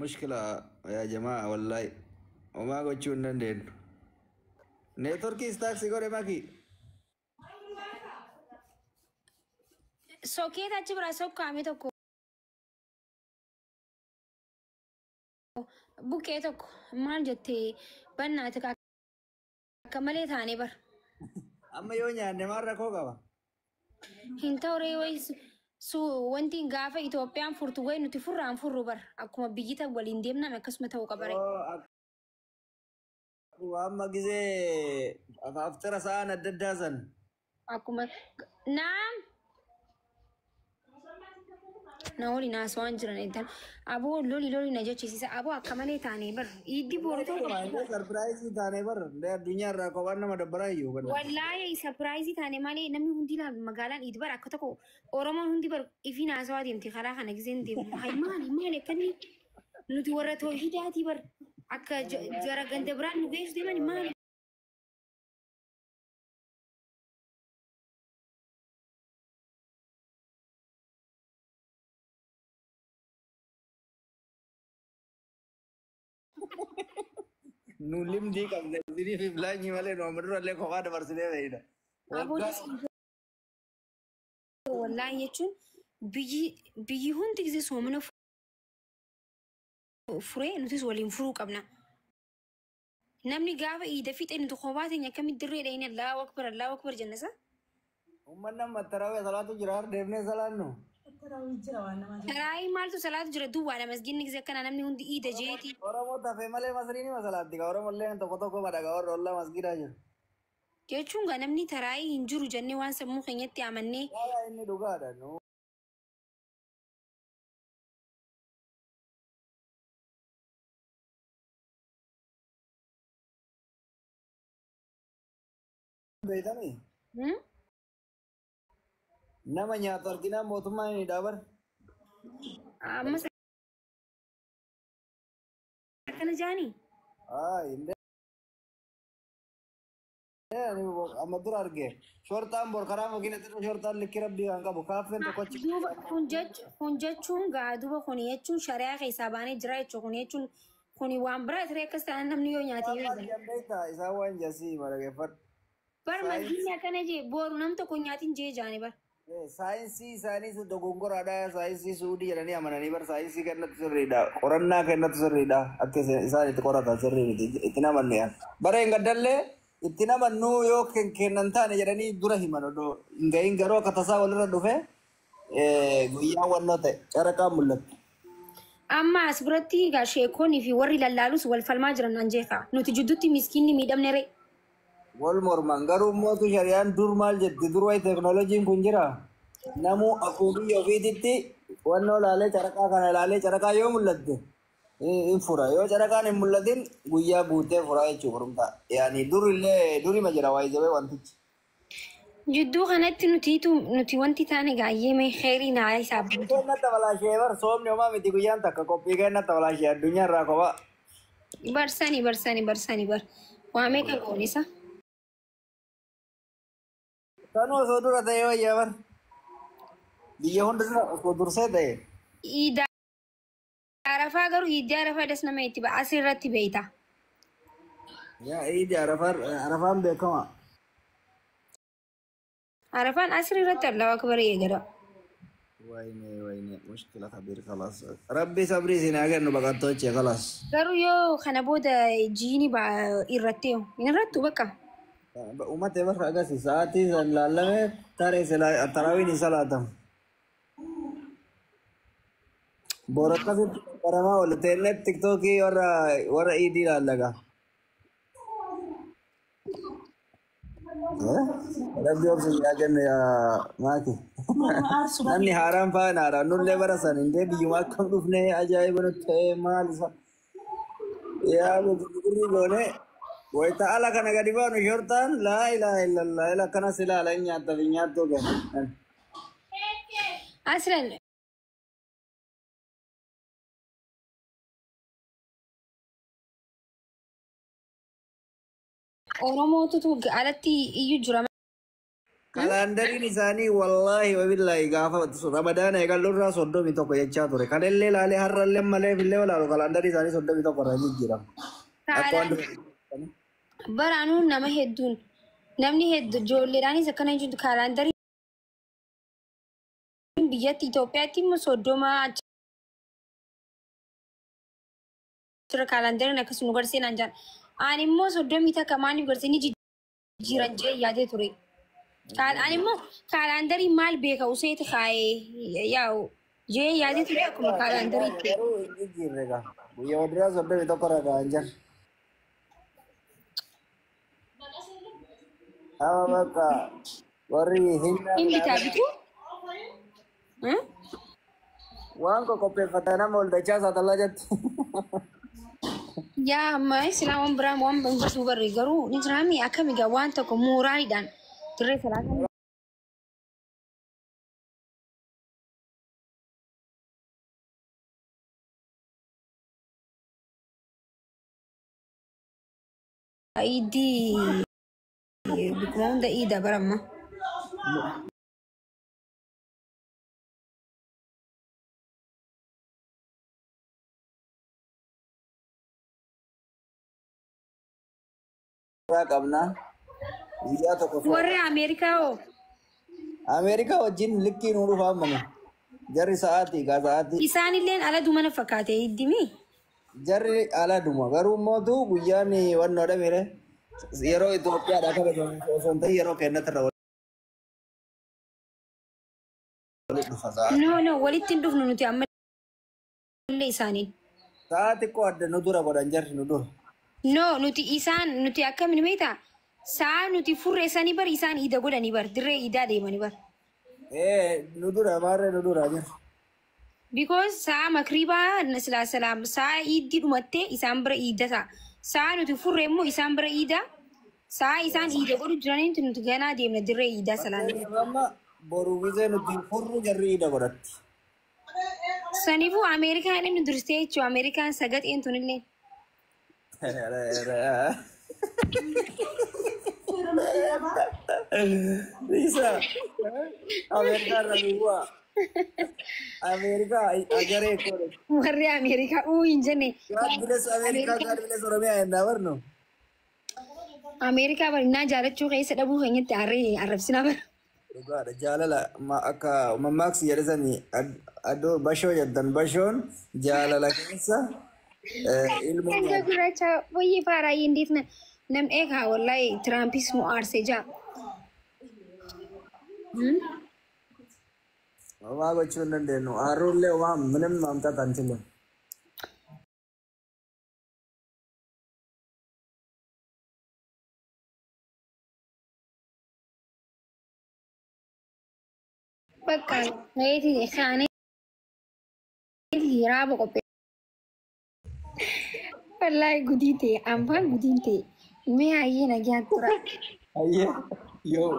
Mushkila yaa jamaa, wallahi homaa gochuu hin dandeenyu. Neetworkii istaaksii godhe maki. Sokeet achi biraa sokkaame tokko buqqee tokko maal jettee bannaati akka malee taanee bar. Amma yoo nyaanne maal rakkoo qaba? Hin ta'uree wayi su wanti gaafa Itoophiyaan furtu wayi nuti furraan furru bar, akkuma biyyi tan waliin deemname akkasuma ta'uu qaba ree. Akkuma amma gisee aftira sa'aan adda addaa san. Akkuma naam na waliin haasawaan jiran intal aboo loli loli na jechisiisa, aboo akka malee taanee bar iiddi boru ta'uu. Sarpiraayizii taanee bar, addunyaa irraa kophaan nama dabbaraa iyyuu. Wallaahi sarpiraayizii taane malee namni hundi ilaal magaalaan iidi bar akka tokko Oromoon hundi bar ifiin haasawaa deemti karaa kana giseen deemu. Hay maali maali akkanni nuti warra toohidaatii bar akka jara ganda biraan nu geessu deeman maali. Nu limdii qabna isiniif iblaanyi malee nu amma durallee kophaa dabarsinee beeyna. Aboo wallaahi jechuun biyyi hundi gisee soomana furee nutis waliin furuu qabna. Namni gaafa iida fixe nuti kophaa teenya akkamitti dirree dhayine Allahu akbar Allahu akbar jenna isa. Uummanni amma tarawee salaatu jira, har deemnee salaannu. Taraayii maaltu salaatu jira, duwwaadha masgiinni gisee akkana namni hundi iida jeeti. Oromoo tafee malee masriin hima salaatti ka Oromoo illee tokko tokko madhaga warra ollaa masgiidaa jiru. Jechuun gaa namni taraayii hin jiru jennee waan sammuu keenyatti amannee. Yaa inni dhugaadha. Nu beektanii? Nama nyaatu arginaan mootummaan inni dhaabar. Ammas akkana jaanii. Amma dura arge. Shorxaan bor karaa makiinatti shorxaan likki rabbii kan qabu kaaffeen tokkochi. Duuba kun jechuun gaa duuba kun jechuun shari'aa keessaa baanee jira jechuun kun jechuun kuni waan biraa tiree akkas ta'an namni yoo nyaate yoo Waan beektaa isaan waan jasii marageeffadhu. Bar masgiinni akkana jee boru nam tokko nyaatiin jee jaani bar. Saayinsii isaanii dogongoraadha. Saayinsii Suudii jedhanii amananii bar saayinsii kennatu sirriidha. Qorannaa kennatu sirriidha. Akka isaan itti qoratan sirrii miti. Itti namannu yaa. Bara hin gaddallee itti namannu yoo kennan taane jedhanii dura himan odoo hin gahin, garuu akka tasaa walirra dhufe guyyaa wannoo ta'e caraqaan mul'atu. Amma as biratti egaa sheekoonii fi warri lallaalus wal falmaa jiran naan jeeqa. Nuti jidduutti miskiinni miidhamne ree. Wal morman, garuu mootu shari'aan dur maal jetti? Dur wayi teeknooloojiin kun jira. Namuu akkuma biyya ofiititti wannoo laalee, caraqaa kana laalee, caraqaa yoo mul'atte hin fura. Yoo caraqaan hin mul'atin guyyaa guutee fura jechuudha barumsa. Yaani dur illee durima jira waayee jabee wantichi. Jidduu kanatti nuti wanti taane gaayyee mee xeerii naa isaa buutu. Kennatti balaashee bar soomni homaa miti, guyyaan takka qophii kennatti balaashee addunyaa irraa kophaa. Barsani barsani barsani bar. Waa meeqa goonisa? Kanuu osoo dura ta'e wayyaa bar. Biyya hunda dura osoo dursee ta'e. Iida Arafaa garuu iiddi Arafaa das nama itti ba'a asirratti beeyta. Yaa iidi Arafaan beekama. Arafaan asirratti Allahu akbar eegala. Wayne wayne, mushkila kabiir, khalas. Rabbi sabrii isin haa kennu baqattoche, khalas. Garuu yoo kana booda jiini irratti hin irrattu bakka. Uummata barra agarsiisa. Sa'aatii san laalame taree taraawiin hin salaatamu. Boor akkasitti baramaa oolu teellee tiktookii warra iidii laallaga. Rabbi obsa yaa kennu yaa maaki. Namni haaraan faana haaraan nullee bara san indee biyyuma akkam dhufnee ajaa'iba nutti ta'ee maal isa. Yaa gurgurri goone wayita ala kana gadi baanu shortaan laa ilaaha illallah ila akkanas ilaala hin nyaatta fi nyaattuu kenna. Aslan Oromootutu alatti iyyuu jira. Kalaandariin isaanii wallaahi wabillaahi gaafa Ramadaana eegallu irraa 31 jechaa ture. Kanallee laalee har'allee malee fillee olaalu kalaandarii isaanii 31 irraa jijjiirama. Akka waan Baraanuu nama hedduun namni hedduu ijoolleedhaanis akkana jechuun kaalaandarii biyyatti Itoophiyaatti immoo 30 achirra kaalaandariin akkas nu garsee naan jedhan. Ani immoo 31 maaliif garsee ni jijjiiran jee yaadee ture. Ani immoo kaalaandarii maal beeka useeti kaayee yaa'u jee yaadee ture akkuma kaalaandariitti. Garuu hin jijjiirre gaa. Guyyaa duraa 31 irra kaa'an jira. Amma bakka warri Hin bitaa bitu? Waan qoqqopheeffatan nama ol dachaa saatallaa jetti. Yaa amma silaa waan biraa waan bangasuu barre garuu ni jiraami akkami gaa waan tokko mooraaliidhaan dirree salaataa. Iidii bikkuma hunda iida baramma. Qabna. Guyyaa tokko. Warri Ameerikaa hoo? Ameerikaa wajjin likkii nuu dhufa ammana. Jarri sa'aatii gaa sa'aatii. Isaanilleen ala dumana fakkaate iddimi. Jarri ala duma garuu mootu guyyaan wannoodha mire yeroo Itoophiyaadhaa kabajamu osoo hin ta'in yeroo kennatti irra walitti dhufa sa'aatii. No, walitti hin dhufnu nuti ammallee isaaniin. Sa'aa xiqqoo adda nu dura godhan jarri nu dura. No, nuti isaan nuti akkamiin beektaa? Sa'a nuti furreessanii bar isaan iida godhanii bar dirree iidaa deemanii bar. Ee, nu dura maarree nu dura jarri. Because sa'a makriibaa silaa salaam sa'a iiddii dhumattee isaan bira iidda ta'a. Sa'a nuti furre immoo isaan bira iida. Sa'a isaan iida godhu jiranitti nuti ganaa deemna dirree iidaa salaam. Amma boru gisee nuti furru jarri iida godhatti. Saniifuu Ameerikaan inni dursitee jechuudha. Ameerikaan sagaxeen tunillee. Lisa, Ameerikaa irra duwwaa. Ameerikaa agaree koodhe. Warri Ameerikaa uu hin jenne. God bless America, God bless Oromiyaa jennaa barnu. Ameerikaa barinaa jaalachuu keessa dhabuu keenyatti harree arrabsinaa bara. Dhugaadha jaalala akka mammaaksi jedhe sani addoo bashoo jettan bashoon jaalala keessa ilmoo Hanga gurraacha wayyee faaraayyee እንዴት ነህ? Nam eegaa wallahi Tiraampis nu aarsee jaa. Homaa gochuu hin dandeenyu. Haarullee homaa ምንም ማምጣት አንችልም። Bakka meetii kaanee raaba qophee. Wallahi gudii ta'e ambaan gudiin ta'e mee hayyee nagaa tura. Ayyee yoo.